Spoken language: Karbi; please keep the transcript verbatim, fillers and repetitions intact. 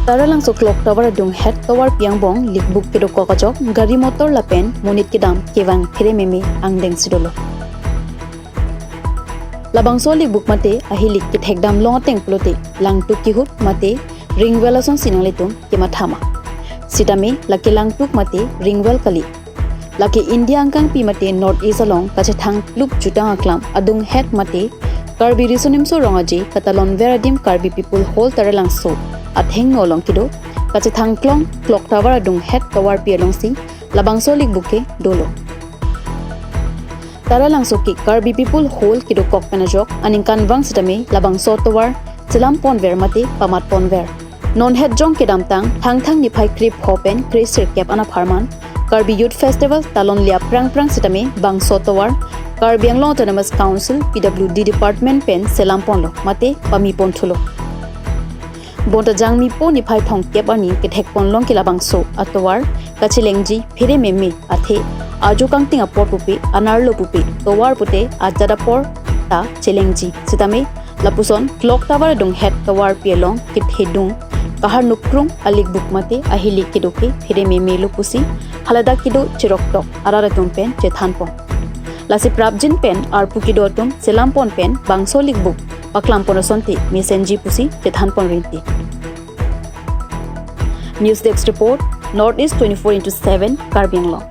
Taralangso clock tower adung het tovarpi angbong likbuk kedokok ajok gari motor lapen monit kedam kevang pherememe angdeng si dolo. Labangso likbuk mate ahilik kethekdam long ateng pulote langtuk kihut mate ring well asonsi nanglitum kemathama. Sitame lake langtuk mate ring well kali. Lake India angkangpi mate North East along kachethang plup jutang aklam adung het mate Karbi Riso Nimso Rong Aje katalonver adim Karbi People Hall Taralangso athengno along kedo kachethang klong clock tower adung het tovarpi alongsi labangso likbuk ke dolo. Taralangso ke Karbi People Hall kedokok pen ajok aningkanvang sitame labangso tovar chelamponver mate pamatponver. Non het jong kedamtang Thangthang niphai krepho pen kresirkep anapharman Karbi Youth Festival talonle aphrang phrang sitame bangso tovar Karbi Anglong Autonomous Council P W D Department pen chelamponlo mate pamiponthulo. Bonta Jangmipo niphai thomkep arni kethekponlong ke labangso atovar kachelengji pherememe athe ajo kangting apor pupe, anerlo pupe, tovar pute ajat apor ta chelengji. Sitame lapuson clock tower adung het tovarpi along kethedung kaharnuk krung alikbuk mate ahilik kedo ke pherememelo pusi haladak kedo cheroktok arat atum pen chethanpon. Lasi prapjin pen arpu kedo atum chelampon pen bangso likbuk paklampon asonte mesenji pusi chethanpon rinti. News Desk Report, North East twenty-four into seven, Karbi Anglong.